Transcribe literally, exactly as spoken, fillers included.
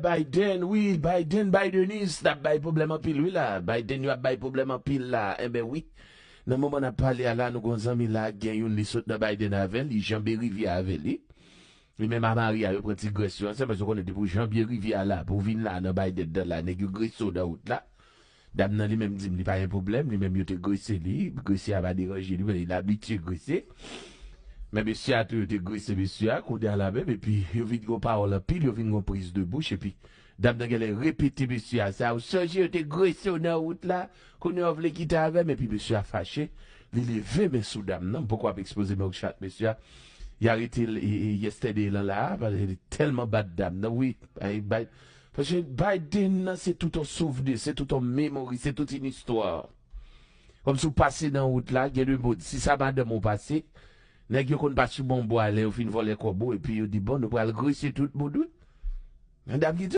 Biden, wi, Biden, Bidenis, t ap bay pwoblèm anpil, wi, la. Biden, yo ap bay pwoblèm anpil, la. Enben, wi. Nan moman n ap pale a la, nou gon zanmi la, gen youn li sot nan Biden avè li, janbe rivyè avè li. Li menm a Maria, yo pran ti grès yo ansanm, paske w konnen depi w janbe rivyè la, pou w vin la nan Biden nan la, nèg yo grese w nan wout la. Dam nan li menm di m li pa gen pwoblèm, li menm yo te grese li, grese a pa deranje li, men li abitye grese. Men mesye a tou yo te grese mesye a, kounye a la menm, epi yo vin gon pawòl anpil, yo vin gon priz de bouch, epi dam nan genlè repete mesye a sa, ou sonje yo te grese w nan wout la, kounye a w vle kite avè m, epi mesye a fache, li leve men sou dam nan, m poko ap ekspoze men w chat mesye a, y arete l, e, e, yesterday lan la, paske li tèlman bat dam nan, wi, ay, bay, paske Biden nan se tout yon souvni, se tout yon memori, se tout yon istwa. Kòmsi w pase nan wout la, gen de moun, si sa madanm ou pase, nèg yo konn pa sou bon bwa lè yo fin vòlè kòb ou, epi yo di, bon, nou pral grese tout moun, wi. Yon dam ki di,